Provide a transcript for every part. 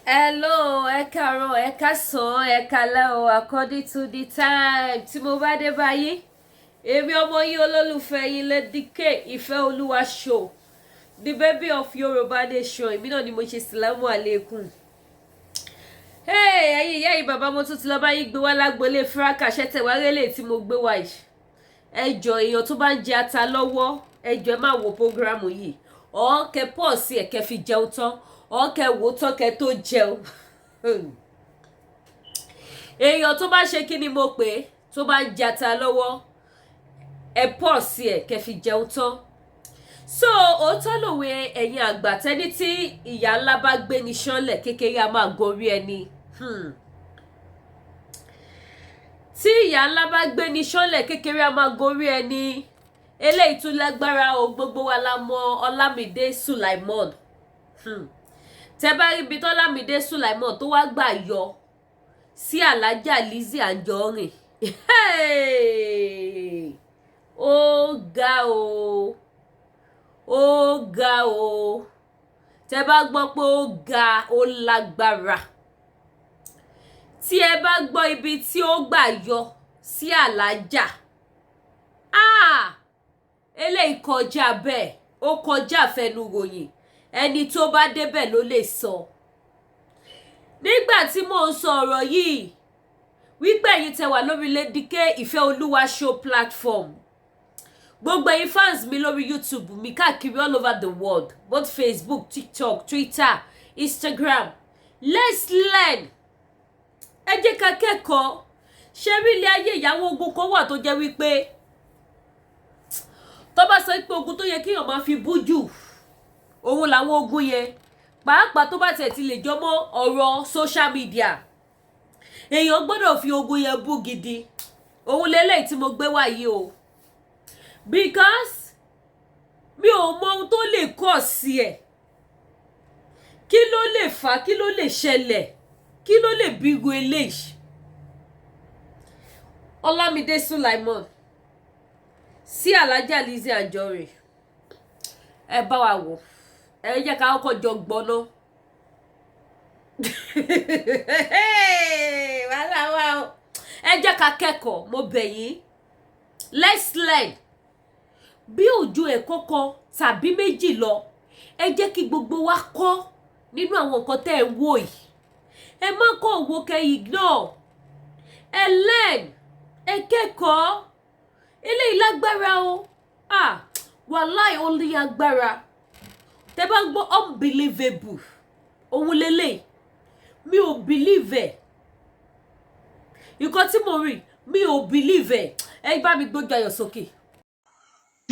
Hello, ẹ káàárọ̀, ẹ káàsán, ẹ káalẹ́ o, according to the time tí mo bá dé báyìí. Èmi ọmọ yín, olólùfẹ́ yín, Lady K Ìfẹ́ Olúwa Show, the baby of Yorùbá Nation, èmi náà ni mo ṣe sàlámù àlékún. Hey, ẹ̀yin ìyá yìí, bàbá, mo tún ti lọ bá yín gbé wá lágbolé fúráká ṣẹ́tẹ̀wárẹ́lẹ̀ tí mo gbé wá yìí. Ẹ jọ, èèyàn tó bá ń jẹ ata lọ́wọ́, ẹ jọ, ẹ má wo program yìí. Ọ̀ kẹ pọ̀ sí ẹ̀, kẹ fi jẹun tán, ọ̀ kẹ wò tán kẹ tó jẹun. Èèyàn tó bá ṣe, kí ni mo pè é, tó bá ń jẹ ata lọ́wọ́, ẹ pọ̀ sí ẹ̀, kẹ fi jẹun tán. So òótọ́ lòwe ẹ̀yin àgbà tẹ́ni tí ìyá ńlá bá gbé ní ṣánlẹ̀, kékeré a máa gorí ẹni. Tí ìyá ńlá bá gbé ní ṣánlẹ̀, kékeré a máa gorí ẹni. Eléyìí tún lágbára o. Gbogbo wa la mọ Ọlámídé Sulaimon. Tẹ bá rí ibi tọ́lámídé Sulaimon tó wá gbà yọ sí Alájà Lizzy Anjorin, ó ga o, ó ga o. Tẹ bá gbọ́ pé ó ga, ó lágbára. Tí ẹ bá gbọ́ ibi tí ó gbà yọ sí Alájà, ah, eléyìí kọjá bẹ́ẹ̀, ó kọjá àfẹnuròyìn. Ẹni tó bá débẹ̀ ló lè sọ. Nígbà tí mò ń sọ ọ̀rọ̀ yìí wípé ẹ̀yin tẹ wà lórí Lady K Ìfẹ́ Olúwa Show platform, gbogbo ẹ̀yin fans mi lórí YouTube mi káàkiri all over the world, both Facebook, TikTok, Twitter, Instagram, let's learn. Ẹ jẹ́ ká kẹ́kọ̀ọ́. Ṣé rí ilé ayé ìyàwó, ogun kan wà tó jẹ́ wípé tó bá sọ pé ogun tó yẹ kéèyàn máa fi bú jù, òun làwọn ogun yẹn, pàápàá tó bá tẹ̀ ti lè jọmọ́ ọ̀rọ̀ social media, èèyàn gbọ́dọ̀ fi ogun yẹn bú gidi. Òun lélẹ́yìí tí mo gbé wá yìí o, because mi ò mọ ohun tó lè kọ̀ sí ẹ̀. Kí ló lè fà á? Kí ló lè ṣẹlẹ̀? Kí ló lè bíru eléyìí? Ọlámídé Sulaimon sí Alhaja Lizzy Anjorin, ẹ bá wa wò. Ẹ jẹ́ ká kọ́kọ́ jọ gbọ́ná. Wàhálà wà o. Ẹ jẹ́ ká kẹ́kọ̀ọ́, mo bẹ̀ yín, let's learn. Bí òjò ẹ̀kọ́ kan tàbí méjì lọ, ẹ jẹ́ kí gbogbo wa kọ́ nínú àwọn nǹkan tẹ́ ẹ wò yìí. Ẹ má kàn wò kẹ́ ignore. Ẹ learn, ẹ kẹ́kọ̀ọ́. Eléyìí lágbára o. Ah, wàláì, ó ní agbára. Tẹ́ bá ń gbọ́ unbelievable, òun lélẹ̀. Mi ò believe ẹ̀. Nǹkan tí mo rí, mi ò believe ẹ̀. Ẹ bá mi gbójú ayọ̀ sókè.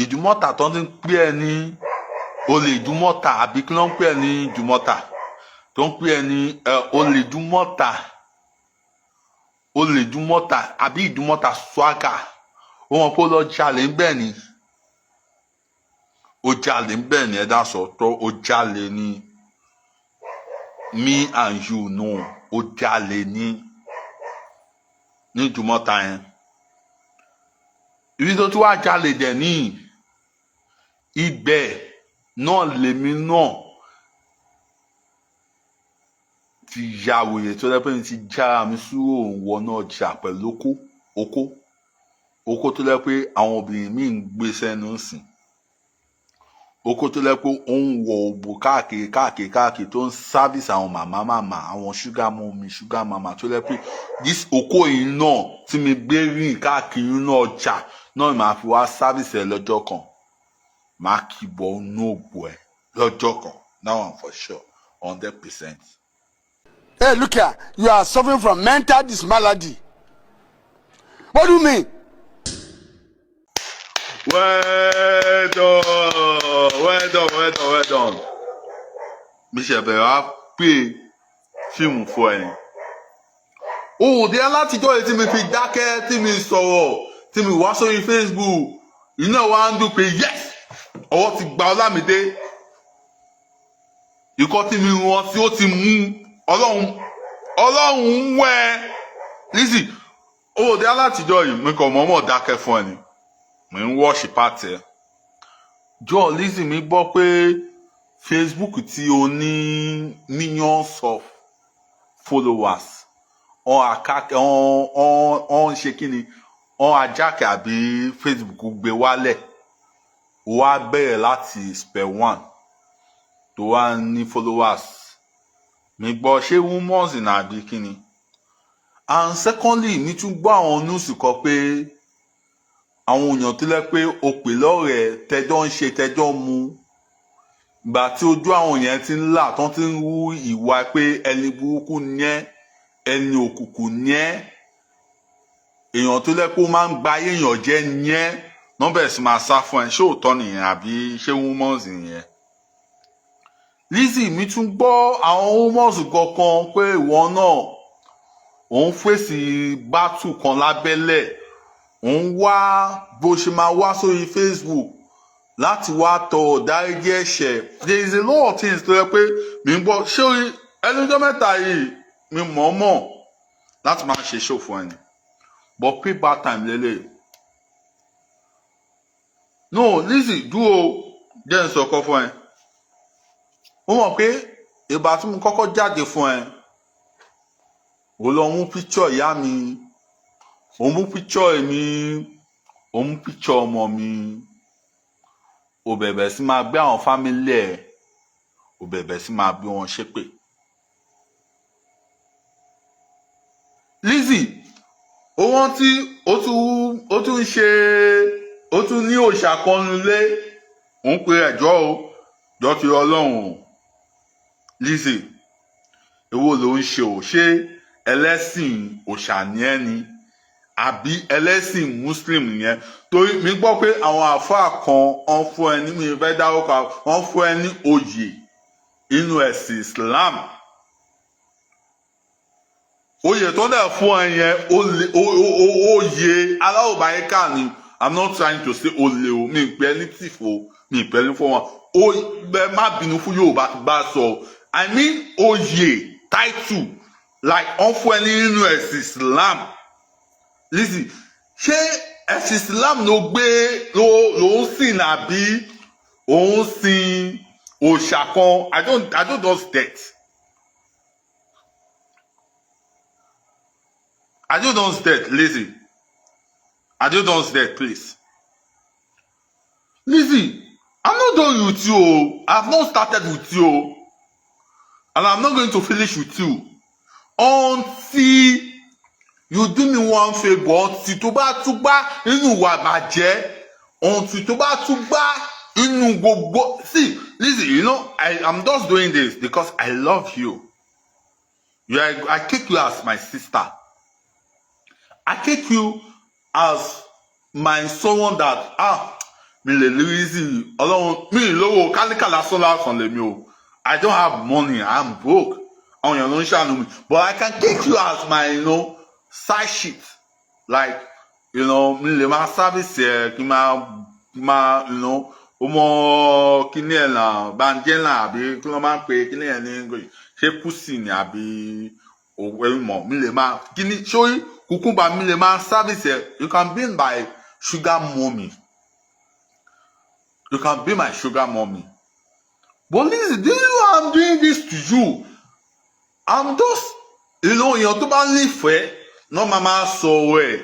Ìdúmọ̀tà tó ti ń pè ẹ́ ní olè Ìdúmọ̀tà, àbí kí ló ń pè ẹ́ ní Ìdúmọ̀tà tó ń pè ẹ́ ní olè Ìdúmọ̀tà, olè Ìdúmọ̀tà àbí Ìdúmọ̀tà swagger? Ó wọn kó lọ jalè ń bẹ̀ ni, ó jalè ń bẹ̀ ni. Ẹ dá sọ tó, ó jalè ni. Me and you know, ó jalè ní Ìdúmọ̀tà yẹn. Ibi tó tún wá jalè dẹ̀ ní ibẹ̀ náà, lèmi náà ti ya wèrè tó lẹ́ pé mi ti jára mi súrò wọnú ọjà pẹ̀lú okó, okó, okó tó lẹ́ pé àwọn obìnrin míì ń gbé sẹ́nu sìn, okó tó lẹ́ pé ó ń wọ òbò káàkiri káàkiri káàkiri, tó ń service àwọn màmá màmá, àwọn sugar mummy, sugar mama, tó lẹ́ pé this okó yìí náà tí mi gbé rìn káàkiri inú ọjà náà, màá fi wá service ẹ lọ́jọ́ kan, màá kì í bọ inú òbò ẹ lọ́jọ́ kan. That one for sure, 100%. Hey, look here. You are suffering from mental dismalady. What do you mean? Well done, well done, well done, well done. Mi ṣe bẹ̀rẹ̀ wá pé fíìmù fún ẹ ni. Òde alátijọ́ yìí tí mi fi dákẹ́, tí mi sọ̀rọ̀, tí mi wá sórí Facebook, iná wa ń dùn pé yes, ọwọ́ ti gba Ọlámídé. Ikọ́ tí mi rán sí, ó ti mú Ọlọ́run, Ọlọ́run ń wẹ́ Lizzy. Òde alátijọ́ yìí, mi kàn mọ̀ọ́mọ̀ dákẹ́ fún ẹ ni, mi ń wọ́ọ̀ṣì pàtì ẹ̀. Jọ Lizzy, mi gbọ́ pé Facebook tí o ní millions of followers ọ̀n àká ọ̀n ọ̀n ọ̀n ṣe kí ni, ọ̀n ajáke àbí Facebook gbé wálẹ̀, ó wá bẹ̀rẹ̀ láti square one tó wá ní followers. Mi gbọ́, ṣé rumors ní àbí kí ni? And secondly, mi tún gbọ́ àwọn news kan pé àwọn èèyàn tó lẹ́ pé o pè lọ́rẹ̀ẹ́, tẹjọ́ ń ṣe, tẹjọ́ ń mu, ìgbà tí ojú àwọn yẹn ti ń là tán, ti ń wú ìwà pé ẹni burúkú ni ẹ́, ẹni òkùnkùn ni ẹ́, èèyàn tó lẹ́ pé ó máa ń gba ayé èèyàn jẹ́ ni ẹ́, wọ́n bẹ̀rẹ̀ sí máa sá fún ẹ. Ṣé òótọ́ nìyẹn àbí ṣé rumors nìyẹn? Lizzy, mi tún gbọ́ àwọn rumors kankan pé ìwọ náà òun fèsì battle kan lábẹ́lẹ̀, òun wá bó ṣe máa wá sórí Facebook láti wá tọrọ dáríjì ẹ̀ṣẹ̀. There is a lot of things tó yẹ pé mi ń gbọ́. Ṣé ẹnujọ́ mẹ́ta yìí, mi mọ̀ọ́mọ̀ láti máa ṣe show fún ẹni, but payback time lélẹ̀. No, Lizzy, dúró, jẹ́ n sọ̀kọ fún ẹ. Ó mọ̀ pé ìgbà tí mo kọ́kọ́ jáde fún ẹ, ò lọ mú picture ìyá mi, ò mú picture mi, ò mú picture ọmọ mi, ò bẹ̀bẹ̀ sí máa gbé àwọn family ẹ̀, ò bẹ̀bẹ̀ sí máa gbé wọn ṣépè. Lizzy, ó rántí, ó tún ń ṣe, ó tún ní òòṣà kan nulẹ̀, òun pe ẹjọ́ o, jọ ti Ọlọ́run o. Lizzy, èwo ló ń ṣe o? Ṣé ẹlẹ́sìn òòṣà ni ẹ́ ni àbí ẹlẹ́sìn muslim yẹn? Torí mi gbọ́ pé àwọn àáfàá kan wọ́n fún ẹ ní, mi fẹ́ dárúkọ, wọ́n fún ẹ ní oyè inú ẹ̀sìn Islam. Oyè tó dẹ̀ fún ẹ yẹn, oyè aláwòbáyíká ni. I'm not trying to say olè o, mi ì pẹ́ ní tìfo, mi ì pẹ́ ní fún wọn o, ẹ má bínú fún Yorùbá bá sọ. I mean oyè, title, like wọ́n fún ẹ ní nínú ẹ̀sìn Islam. Lizzy, ṣé ẹ̀sìn Islam ló gbé ló ń sìn àbí òun sin òòṣà kan? I don't know that. I don't know that, Lizzy. I don't know that, please. Lizzy, I'm not done with you o. I've not started with you o. And I'm not going to finish with you until you do me one favour, until tó bá tún gbá nínú ìwà àbàjẹ́, until tó bá tún gbá inú gbogbo. See, Lizzy, you know I am just doing this because I love you. You are I take you as my sister. I take you as my someone that, ah, mi lè Lizzy, Ọlọ́run mi lówó kálíkà lásán lásán lèmi o. I don't have money, I'm broke, àwọn èèyàn ló ń ṣàánú mi, but I can take you as my side shit, like mi lè máa service ẹ, kí máa ó mọ kíní ẹ̀ náà, banjẹ́ náà, àbí kí wọ́n máa ń pe kíní ẹ̀ ní English, ṣé kùsì ni àbí òwe mọ̀, mi lè máa kíní sórí kùkúmbà, mi lè máa service ẹ. You can be my sugar mommy, you can be my sugar mommy. But listen, do you know I'm doing this to you? I'm just èèyàn tó bá nífẹ̀ẹ́ náà máa sọ̀rọ̀ ẹ̀,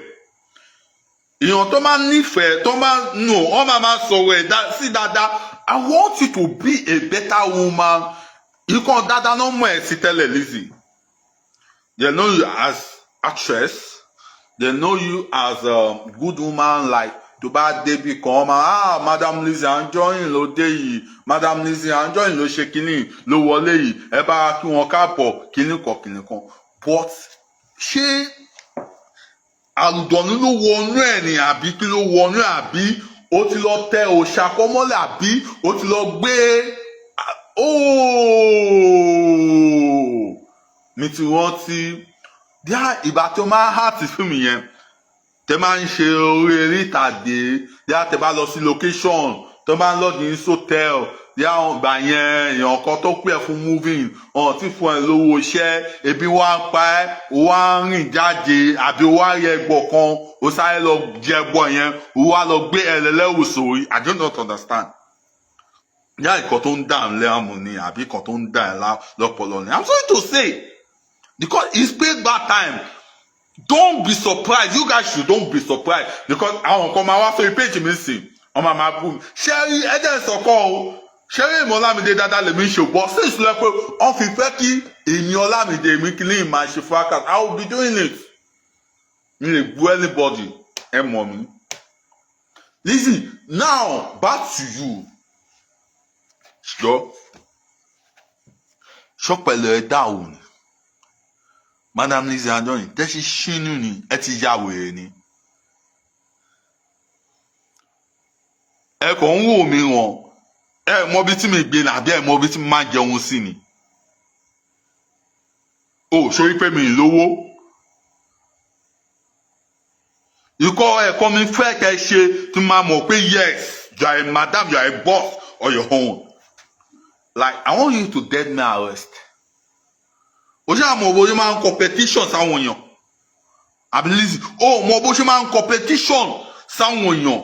èèyàn tó máa nífẹ̀ẹ́, tó máa nù, wọ́n máa sọ̀rọ̀ ẹ̀ sí dáadáa. I want you to be a better woman. Ikọ̀ dáadáa náà mọ̀ ẹ́ sí tẹ́lẹ̀, Lizzy. They know you as actress, they know you as a good woman, like tó bá débi kan, ọmọ, ah, Madam Lizzy Anjorin ló dé yìí, Madam Lizzy Anjorin ló ṣe kínní ló wọlé yìí, ẹ bá kí wọn káàbọ̀, kínní kan kínní kan. But ṣé àlùdọ̀nù ló wọnú ẹ̀ ní àbí kí ló wọnú ẹ̀? Àbí ó ti lọ tẹ òòṣà kan mọ́lẹ̀, àbí ó ti lọ gbé? Ooo, mi ti rántí díà, ìgbà tó máa ń act fíìmù yẹn, tẹ máa ń ṣe orí eré ìtàgé, díà tẹ bá lọ sí location, tó máa ń lodge ní hotel, díà ìgbà yẹn, èèyàn kan tó pè fún moving ọ̀hún tí fún ẹ lówó iṣẹ́, ebi wá ń pa ẹ́, ó wá ń rìn jáde, àbí ó wá rí ẹgbọ kan, ó sáré lọ jẹ ẹgbọ yẹn, ó wá lọ gbé ẹlẹ́lẹ́wù sórí. I do not understand. Yá, ìkan tó ń dà ń lẹ́àmú ni àbí ìkan tó ń dà ẹ́ lọ́pọlọ ni? I'm sorry to say, Because it's payback time. Don't be surprised. You guys should don't be surprised, because àwọn kan máa wá sórí page mi sí, wọ́n máa bú mi. Ṣé rí ẹjẹ́ ìsọ̀kọ́ o? Ṣé rí ìmọ̀ Ọlámídé dáadáa lèmi ṣe bọ́ sí ìṣúlẹ̀ pé wọ́n fi fẹ́ kí èmi Ọlámídé, èmi kí ní máa ṣe fracas. I will be doing it. Mi lè bú anybody, ẹ mọ̀ mi. Lizzy, now back to you. Ṣọ́ ṣọ́pẹ̀lẹ̀ ẹ dá òun ni Madam Lizzy Anjorin tẹ́sí sínú ni ẹ ti ya wèrè ni. Ẹ kàn ń wò mí wọn, ẹ mọ bí tí mi gbé ní àbí ẹ mọ bí tí mi máa jẹun sí ni. O sórí pé mi ì lówó ikọ́ ẹ̀kọ́ mi fẹ́ kẹ́ ṣe tí máa mọ̀ pé yes, you are a madam, you are a boss on your own. Like, I want you to get me arrest. O ṣe àmọ̀ bó ṣe máa ń competition sáwọn èèyàn, àbí Lizzy, o mọ bó ṣe máa ń competition sáwọn èèyàn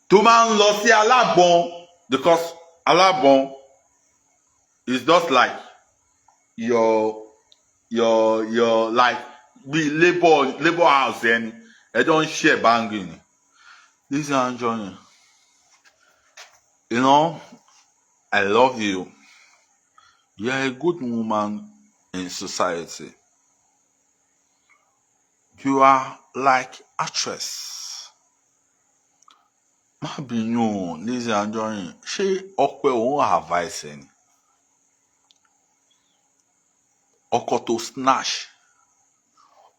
tó máa ń lọ sí Alágbọn, because Alágbọn is just like your like bí labour house ẹni ẹjọ ń ṣe báńgì ni. Lizzy Anjorin, you know I love you. You are a good woman in society. You are like actress. Má bínú o, Lizzy Anjorin, ṣé ọkọ ẹ òun advice ẹ ni? Ọkọ tó snatch,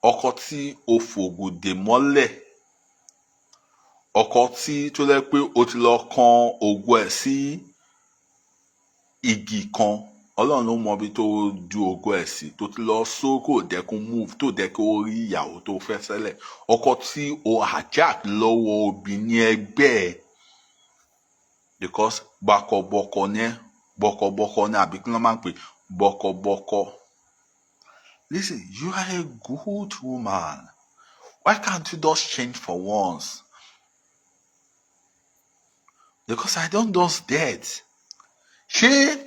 ọkọ tí o fògùn dè mọ́lẹ̀, ọkọ tí tó lẹ́ pé o ti lọ kan ògùn ẹ̀ sí igi kan, Ọlọ́run ló mọ ibi tó ju ògùn ẹ̀ sí, tó ti lọ só kò dẹ́kun move, tó dẹ́kun ó rí ìyàwó tó fẹ́ sẹ́lẹ̀, ọkọ tí o hijack lọ́wọ́ obìnrin ẹgbẹ́ ẹ̀, because gbàkọ̀bọ̀kọ̀ ni ẹ́, bọ̀kọ̀bọ̀kọ̀ ni, àbí kí ló máa ń pè bọ̀kọ̀bọ̀kọ̀. Listen, you are a good woman. Why can't you just change for once? Because I don't just dead. Ṣé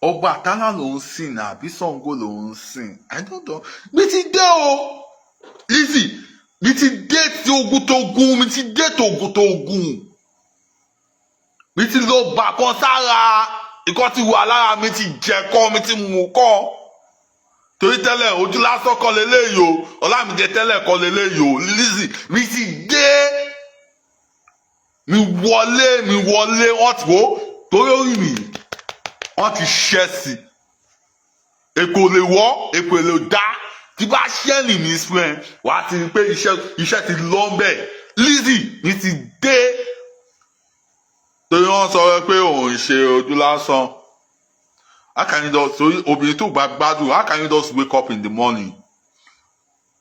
Ọbàtálá ló ń sìn ní àbí Ṣàngó ló ń sìn? I don't know. Mi ti dé o. Lizzy, mi ti dé tí ogun tó gun, mi ti dé tògùn tó gun. Mi ti lọ bà kan sára. Ìkọ́ ti wà lára mi, ti jẹ kọ́, mi ti mú kọ́. Torí tẹ́lẹ̀ ojú lásán kọ́ leléyìí o, Ọlámídé tẹ́lẹ̀ kọ́ leléyìí o. Lizzy, mi ti dé. Mi wọlé, mi wọlé, wọ́n ti wò torí orí mi, wọ́n ti ṣẹ́ sí. Èkó lè wọ́, èkó lè dá. Tí bá ṣẹ́ẹ̀lì mi fún ẹ, wà á ti rí pé iṣẹ́ ti lọ bẹ́ẹ̀. Lizzy, mi ti dé. Torí wọ́n sọ pé òun ṣe ojú lásán. How can you just, torí obìnrin tó bá gbádùn, how can you just wake up in the morning?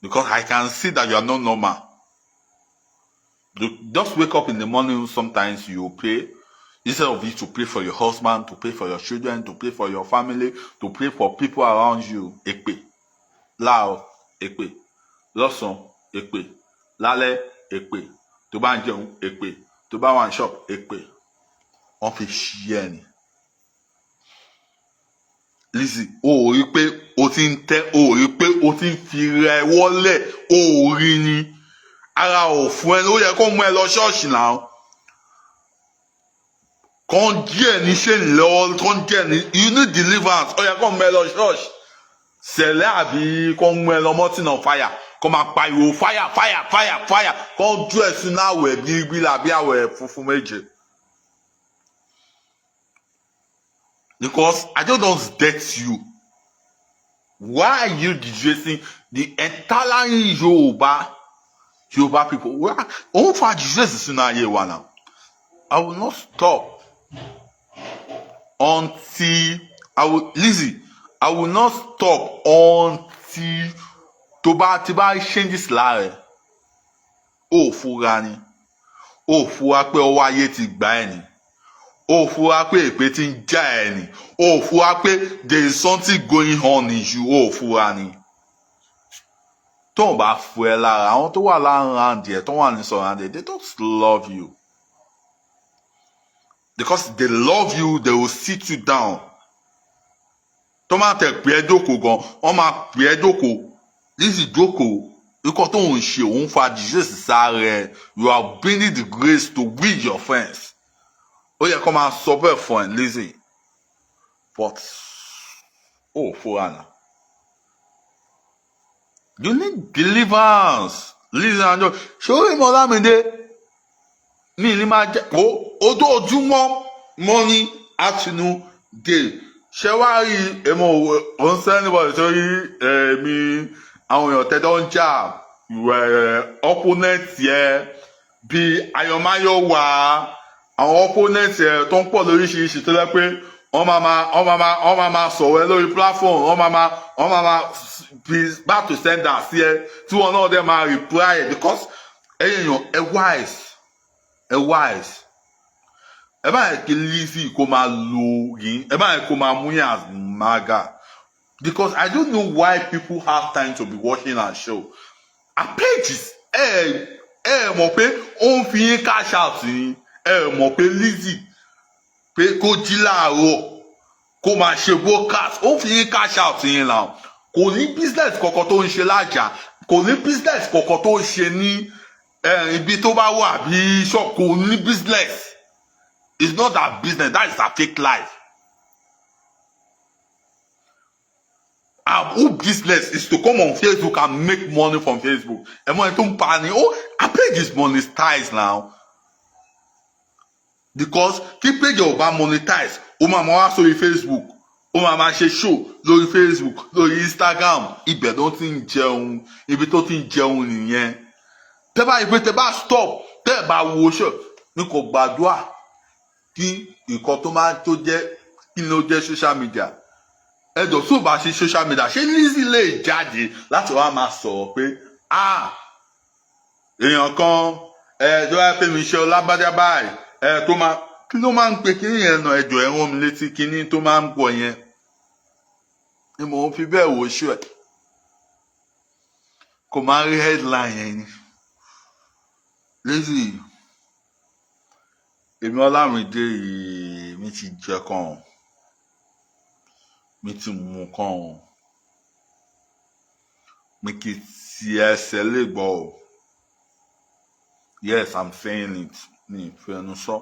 Because I can see that you are not normal. You just wake up in the morning, sometimes you pray. Instead of you to pray for your husband, to pray for your children, to pray for your family, to pray for people around you. Èpè. Láàárọ̀, èpè. Lọ́sàn-án, èpè. Lálẹ́, èpè. Tó bá ń jẹun, èpè. Tó bá wà ní shop, èpè. Wọ́n fi ṣí ẹ ni. Lizzy, o ò rí pé o ti ń tẹ́, o ò rí pé o ti ń fi rẹ wọ́lẹ̀, o ò rí ni. Ara ò fún ẹ, ó yẹ kó mú ẹ lọ ṣọ́ọ̀ṣì náà. Kàn díẹ̀ ní ṣe lọ́wọ́, kàn díẹ̀ ní, you need deliverance, ó yẹ kó mú ẹ lọ ṣọ́ọ̀ṣì. Sẹ̀lẹ̀ àbí kó mú ẹ lọ mountain of fire, kó máa pariwo fire, fire, fire, fire, kó ju ẹ̀ sínú àwẹ̀ gbígbí àbí àwẹ̀ funfun méje. Because I don't just debt you. Why are you disgracing the entire Yoruba people? Why? Òun fa disgrace sínú ayé wa now. I will not stop until I will, Lizzy, I will not stop until tó bá ti bá changes lára ẹ̀. Ó fura ni. Ó fura pé ọwọ́ ayé ti gbà ẹ́ ni. Ó fura pé èpè ti ń já ẹ ni. Ó fura pé there is something going on in you. Ó fura ni. Tó ń bá fu ẹ lára, àwọn tó wà lára ẹ̀, tó wà ní surrounding, they don't love you. Because they love you, they will sit you down. Tó máa tẹ̀ pé ẹ jókòó gan, wọ́n máa pè ẹ́ jókòó. Lizzy jókòó, ikọ̀ tó ń ṣe òun fa disease sára ẹ̀. You are bringing the grace to with your friends. Ó yẹ kó máa sọ bẹ́ẹ̀ fún ẹ, Lizzy, but ó fúra nà. You need deliverance, Lizzy Anjorin. Ṣé orí mi, Ọlámídé mi ní máa jẹ́ o ojoojúmọ́, morning, afternoon, day. Ṣé wàá rí èmo òun sẹ́ni bọ̀dọ̀ sórí èmi, àwọn èèyàn tẹ́jọ́ ń jà, opponent yẹ bíi Ayọ̀máyọ̀wá, àwọn opponent yẹ tó ń pọ̀ lóríṣiríṣi, tó lẹ́ pé wọ́n máa sọ̀rọ̀ ẹ lórí platform, wọ́n máa bí back to sender sí ẹ, tí wọ́n náà dẹ̀ máa reply ẹ, because ẹ̀yin èèyàn, ẹ wise, ẹ wise. Ẹ bá yẹ kí Lizzy kó máa lo yín, ẹ bá yẹ kó máa mú yín as maga, because I don't know why people have time to be watching her show, her pages. Ẹ mọ̀ pé ó ń fi yín cash out yín. Ẹ mọ̀ pé Lizzy, pé kó jí láàárọ̀ kó máa ṣe broadcast, ó fi yín cash out yín là. Kò ní business kankan tó ń ṣe lájà, kò ní business kankan tó ń ṣe ní ibi tó bá wà bí shop, kò ní business. It's not that business, that is her fake life. Her whole business is to come on Facebook and make money from Facebook. Ẹ mọ ẹni tó ń pa ni ó. Her page is monetized now, because tí page ò bá monetize, ó máa ma wá sórí Facebook, ó máa ma ṣe show lórí Facebook, lórí Instagram. Ibẹ̀ ló ti ń jẹun, ibi tó ti ń jẹun nìyẹn. Tẹ́ bá yìí pé tẹ́ bá stop, tẹ́ bá wo show ní, kò gbàdúrà kí nǹkan tó máa tó jẹ́ kí ló jẹ́ social media. Ẹjọ́ tó bá ṣe social media, ṣé Lizzy lè jáde láti wá máa sọ̀rọ̀ pé, ah, èèyàn kan ẹ tó wá pé mi ṣe ọlábàjá báyìí, ẹ tó máa kí ló máa ń pe kíní yẹn náà? Ẹjọ́, ẹ rán mi létí kíní tó máa ń pọ̀ yẹn ni mò ń fi bẹ́ẹ̀ wò ṣú ẹ̀, kò máa rí headline yẹn ni. Lizzy, èmi Ọlámídé yìí, mi ti jẹ kan, mi ti mú kan, mi kì í ti ẹsẹ̀ lè gbọ́ o. Yes, I'm saying it. Mi ì fẹnu sọ.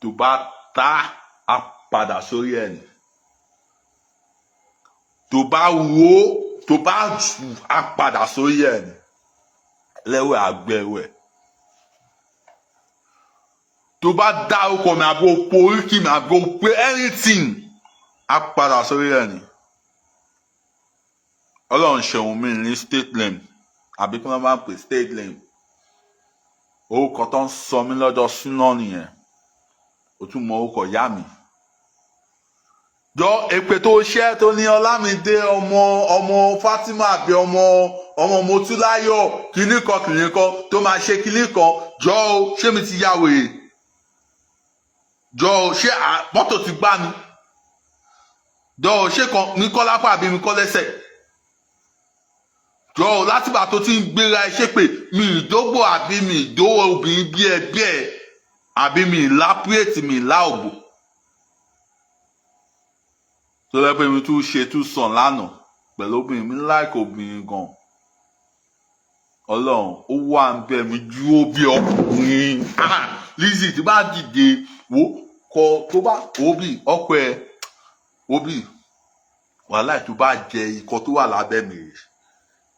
Tó bá tá a padà sórí ẹ̀ ni, tó bá wo, tó bá jù, á padà sórí ẹ̀ ni lẹ́wẹ̀ àgbẹ̀wẹ̀. Tó bá dárúkọ mi àbí o po oríkì mi àbí o pé anything, á padà sórí ẹ̀ ni. Ọlọ́run ṣeun, mi ní state name, àbí kí wọ́n máa ń pè state name, orúkọ tó ń sọ mí lọ́jọ́ súná nìyẹn. O tún mọ orúkọ ìyá mi jọ. Èpè tó ṣẹ́ tó ní Ọlámídé ọmọ ọmọ Fatima àbí ọmọ ọmọ Motúláyọ̀ kìíní kan kìíní kan tó máa ṣe kìíní kan, jọ o, ṣé mi ti ya wèrè? Jọ o, ṣé mọ́tò ti gbá mi? Jọ o, ṣé kan mi kọ́ lápá àbí mi kọ́ lẹ́sẹ̀? Jọ o, látìgbà tó ti ń gbéra ẹ ṣépè, mi ìdógbò àbí mi ìdówó obìnrin bí ẹ bí ẹ, àbí mi ìlà pírètì, mi ìlà ògbò tó lẹ́ pé mi tún ṣe tún sàn lánàá pẹ̀lú obìnrin. Mi láìka obìnrin gan. Ọlọ́run ó wà ń bẹ̀ mí dúró bí ọkùnrin. Ah, Lizzy, tí bá dìde wo kọ tó bá òbí ọkọ ẹ òbí wàhálà, tó bá jẹ ikọ tó wà lábẹ́ mi rè,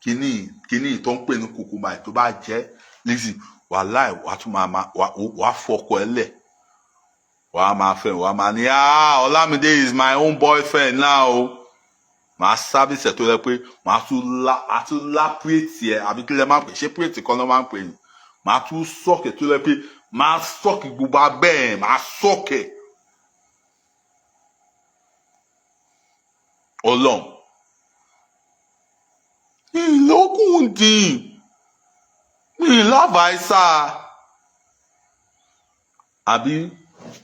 kíní kíní tó ń pè ní kùkùmbà, tó bá jẹ, Lizzy, wàhálà, wàá tún máa wàá fọkọ ẹ lẹ̀, wàá máa fẹ́, wàá máa ní, "Ah, Olamide is my own boyfriend now." Màá service ẹ̀ tó yẹ pé màá tún lá, màá tún lá pírètì ẹ̀, àbí kí lẹ máa pè? Ṣé pírètì kan ló máa ń pè ní? Màá tún suck tó yẹ pé màá suck gbogbo abẹ́ ẹ̀, màá suck ẹ̀. Ọlọ́run ìlókùn dín mi lábàáṣà, àbí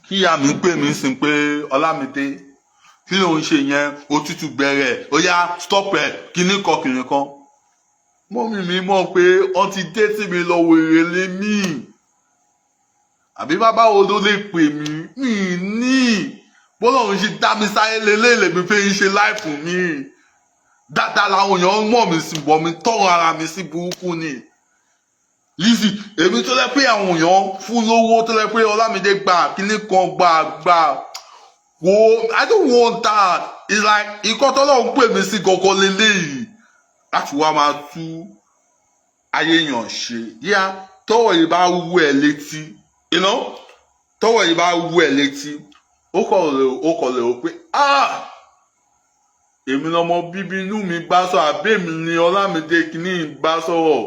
kíyà mi pè mí sí pé, "Ọlámídé, kí ló ń ṣe yẹn? Òtútù bẹ̀rẹ̀, ó yá, stop ẹ̀." Kíní kan kíní kan, mọ́mí mi mọ̀ pé wọ́n ti dé tí mi lọ wèrè lé mi, àbí bàbá wo ló lè pè mí? Mi ní bọ́lá òun ṣe dá mi sáyé lélẹ́lẹ̀, mi fẹ́ ń ṣe láìfù mi. Dáadáa làwọn èèyàn mọ̀ mí sí, bọ̀ mi tọrọ ara mi sí burúkú ni. Lizzy, èmi tó lẹ́ pé àwọn èèyàn fún lówó, tó lẹ́ pé Ọlámídé gbà kíní kan gbà gbà wo, I don't want that. It's like ikọ́ tọ́lọ́run pè mí sí gọ́gọ́ lélẹ́yìí láti wá máa tú ayé yàn ṣe. Yíyá tọ́wọ́ yìí bá wú ẹ létí, tọ́wọ́ yìí bá wú ẹ létí, ó kọ̀ lè ó pé, ah, èmi lọmọ bíbí inú mi bá sọ, àbí èmi ni Ọlámídé kìíní bá sọ̀rọ̀.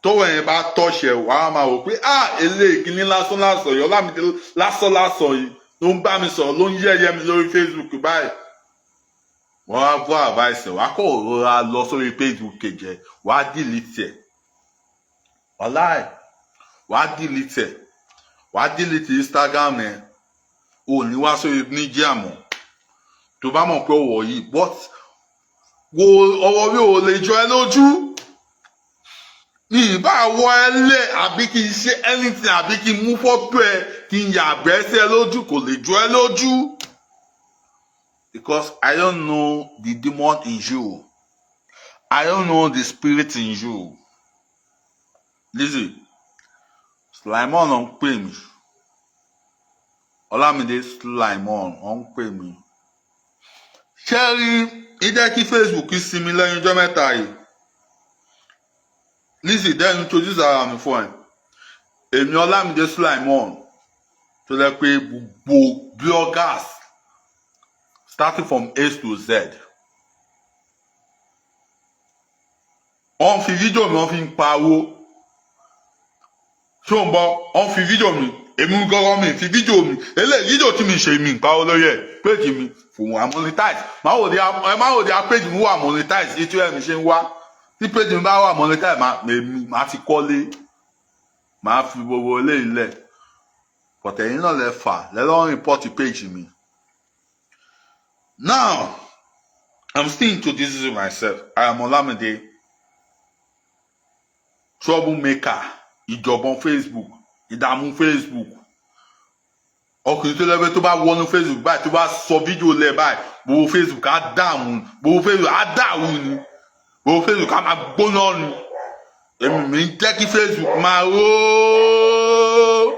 Tọ́wọ́ yẹn bá tọ̀ṣẹ̀, wàá máa wò pé, ah, eléyìí kìíní lásán lásán yìí, Ọlámídé lásán lásán yìí ló ń bá mi sọ̀rọ̀, ló ń yẹ̀yẹ́ mi lórí Facebook báyìí. Wọ́n á gbọ́ advice, wàá kọ̀ rọra lọ sórí Facebook kejì ẹ̀, wàá delete ẹ̀. Wàláì, wàá delete ẹ̀, wàá delete Instagram ẹ̀, ò ní wá sórí media mọ́ tó bá mọ̀ pé ọ̀wọ̀ yìí. But wo, ọwọ́ mi ò lè jọ ẹ lójú ní ìbá wọ ẹ lẹ, àbí kí n ṣe anything, àbí kí n mú fọ́tò ẹ, kí n yàgbẹ́ sí ẹ lójú, kò lè jọ ẹ lójú, because I don't know the demon in you. I don't know the spirit in you. Lizzy Slimon ń pè mí, Ọlámídé Slimon ń pè mí. Ṣé rí ìjẹ́ kí Facebook sinmi lẹ́yìn ọjọ́ mẹ́ta yìí? Lizzy, then introduce ara mi fún ẹ. Èmi Ọlámídé Slimon tó lẹ́ pé gbogbo bloggers starting from A to Z, wọ́n fi fídíò mi, wọ́n fi ń pawó. Ṣé o ń bọ́? Wọ́n fi fídíò mi, èmi gọ́gọ́ mi fi fídíò mi, eléyìí fídíò tí mi ṣe, mi ń pawó lórí ẹ̀. Page mi fò wá monetize, máa wò di ẹ, máa wò di page mi wà monetize. Ètò ẹ̀ mi ṣe ń wá, tí page mi bá wà monetize, máa èmi máa ti kọ́lé, máa fi gbogbo eléyìí lẹ̀. Pọ̀tẹ́yìn náà lẹ fà lẹ́lọ́rùn report page mi. Now I'm still introducing myself. I am Olamide, troublemaker, ìjọ̀gbọ̀n Facebook, ìdààmú Facebook, ọkùnrin tó lẹ́gbẹ́ tó bá wọnú Facebook báyìí, tó bá sọ fídíò lẹ̀ báyìí, gbogbo Facebook á dààmú, gbogbo Facebook á dàrú ni, gbogbo Facebook á máa gbóná ni. Èmi mi ń jẹ́ kí Facebook máa róó.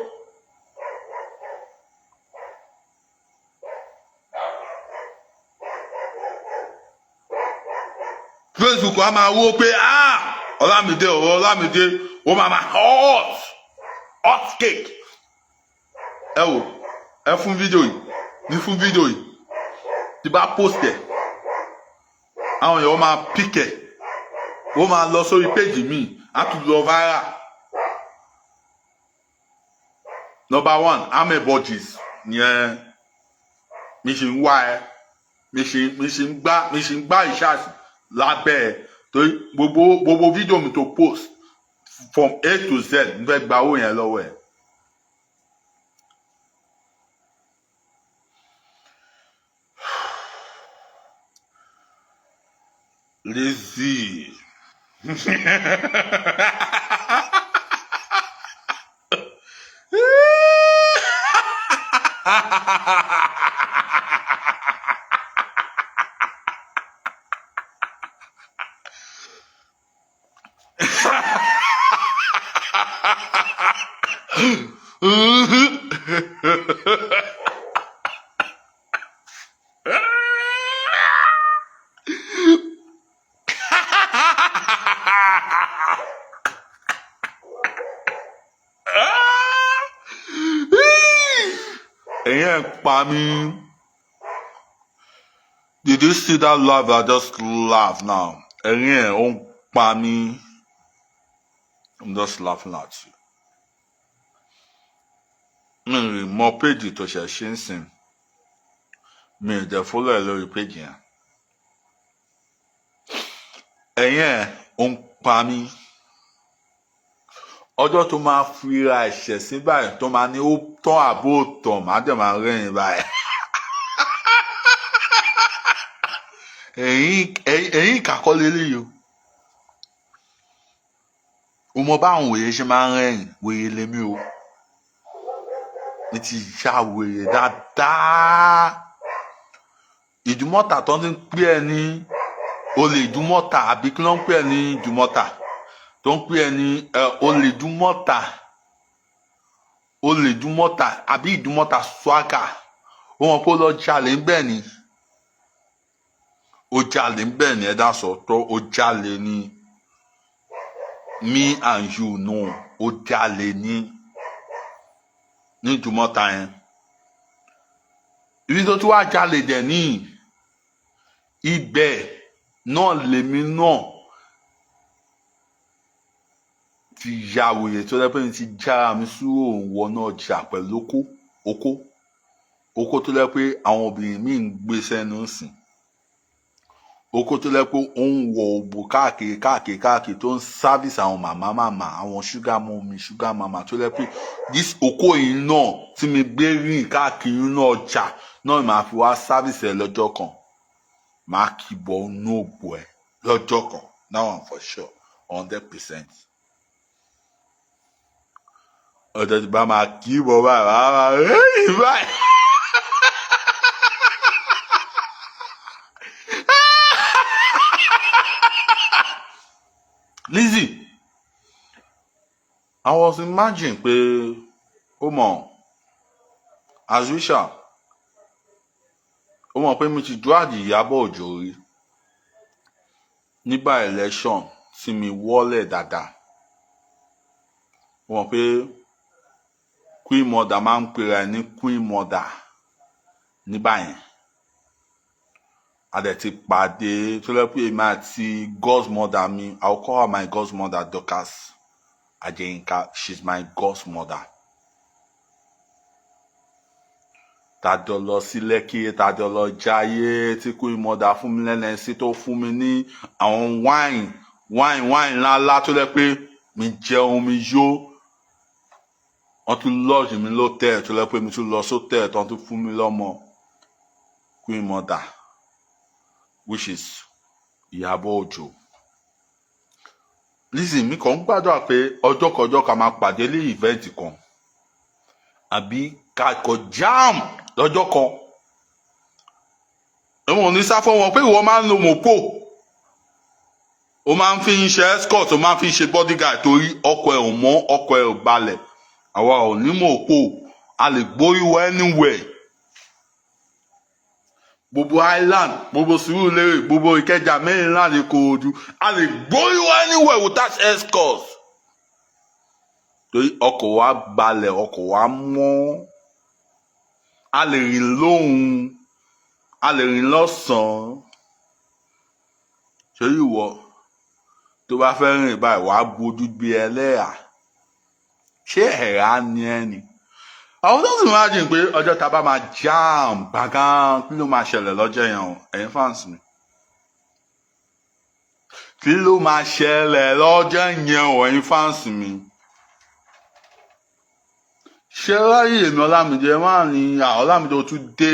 Facebook á máa wó pé, ah, Ọlámídé, ọ̀rọ̀ Ọlámídé, ó máa hot hot cake. Ẹ wò, ẹ fún fídíò yìí ní, fún fídíò yìí, tí bá post ẹ, àwọn èèyàn máa pick ẹ, ó máa lọ sórí péjì míì, á tún lọ viral. Number one, Ahmed Budges yẹn, mi ṣì ń wá ẹ, mi ṣì ń gbá ìṣáàsì lábẹ́ ẹ, torí gbogbo fídíò mi tó post from A to Z, n fẹ́ gba owó yẹn lọ́wọ́ ẹ̀. Lizzy. Ẹ̀yin ẹ̀ pa mí. Did you see that laugh I just laugh now? Ẹ̀yin ẹ̀ ó ń pa mí. I'm just laughing at you. Mi ò mọ péjì tó ṣẹ̀ ṣe ń sìn. Mi ò dẹ̀ follow ẹ̀ lórí péjì yẹn. Ẹ̀yin ẹ̀ ó ń pa mí. Ọjọ́ tó máa fi ra ẹ̀ṣẹ̀ sí báyìí, tó máa ní ó tán àbó tàn, má dẹ̀ máa rẹ́rìn báyìí. Ẹ̀yin ìkàkọ́ lélẹ́yìí o. O mọ báwọn wèrè ṣe máa ń rẹ́rìn, wèrè lèmi o. Mi ti ya wèrè dáadáa. Ìdúmọ̀tà tó ti ń pè ẹ́ ní Olè Ìdúmọ̀tà, àbí kí ló ń pè ẹ́ ní Ìdúmọ̀tà, tó ń pè ẹ́ ní olè Ìdúmọ̀tà, olè Ìdúmọ̀tà àbí Ìdúmọ̀tà swagger. Ó mọ̀ pé ó lọ jalè ń bẹ̀ ni, ó jalè ń bẹ̀ ni. Ẹ dá sọ tó, ó jalè ni. Me and you know, ó jalè ní Ìdúmọ̀tà yẹn. Ibi tó tún wá jalè dẹ̀ ní ibẹ̀ náà, lèmi náà ti ya wèrè tó lẹ́ pé mi ti jára mi sí òun wọnú ọjà pẹ̀lú okó, okó, okó tó lẹ́ pé àwọn obìnrin míì ń gbé sẹ́nu sìn, okó tó lẹ́ pé ó ń wọ òbò káàkiri káàkiri káàkiri, tó ń service àwọn màmá màmá, àwọn sugar mummy, sugar mama, tó lẹ́ pé this okó yìí náà tí mi gbé rìn káàkiri inú ọjà náà, màá fi wá service ẹ̀ lọ́jọ́ kan. Màá kì í bọ̀ inú òbò ẹ̀ lọ́jọ́ kan. That one for sure, 100%. Ọjọ́ tí bá máa kì í bọ̀ báyìí, wàá máa rẹ́yìn báyìí. Lizzy, I was imagine pé ó mọ̀, as usual, ó mọ̀ pé mi ti drag Ìyábọ̀ Òjó rí nígbà election tí mi wọ́lẹ̀ dáadáa. Ó mọ̀ pé Queen Mother máa ń pera ẹ̀ ní Queen Mother nígbà yẹn. A dẹ̀ ti pàdé tó lẹ́ pé èmi àti godmother mi. I will call her my godmother, Dorcas Ajeyinka. She's my godmother. Tàjọ lọ sí Lẹ́kì, tàjọ lọ jayé, tí Queen Mother fún mi lẹ́nẹ̀ẹ́sí, tó fún mi ní àwọn wine wine wine ńláńlá tó lẹ́ pé mi jẹun mi yó. Wọ́n tún lodge mi lọ́tẹ̀ẹ̀, tó lẹ́ pé mi tún lọ sọ́tẹ̀ẹ̀, tó tún fún mi lọ́mọ. Queen Mother, which is Ìyábọ̀ Òjó. Lizzy, mi kàn ń gbàdúrà pé ọjọ́ kọjọ́ ká máa pàdé ní event kan, àbí ká kọ jam lọ́jọ́ kan. Èmi ò ní sá fún wọn pé ìwọ máa ń lo mọ̀pò, o máa ń fi ń ṣe escort, o máa ń fi ń ṣe bodyguard, torí ọkọ ẹ̀ ò mọ́, ọkọ ẹ̀ ò balẹ̀. Àwa ò ní mọ̀pò, a lè gbórí wọ anywhere, gbogbo Island, gbogbo Sùúrùlérè, gbogbo Ìkẹjà, Mainland, Ìkòròdú, a lè gbórí wọ anywhere without escort, torí ọkọ̀ wa balẹ̀, ọkọ̀ wa mọ́. A lè rìn lóhùn, a lè rìn lọ́sàn-án. Torí ìwọ tó bá fẹ́ rìn báyìí, wàá gbójú bí ẹlẹ́yà. Ṣé ẹ̀rá ni ẹ́ ni? Àwọn tó sì imagine pé ọjọ́ tá a bá máa jam gbàgán, kí ló máa ṣẹlẹ̀ lọ́jọ́ yẹn o? Ẹ̀yin fans mi, kí ló máa ṣẹlẹ̀ lọ́jọ́ yẹn o? Ẹ̀yin fans mi, ṣé ráyè èmi Ọlámídé máa ní Ọlámídé o tún dé,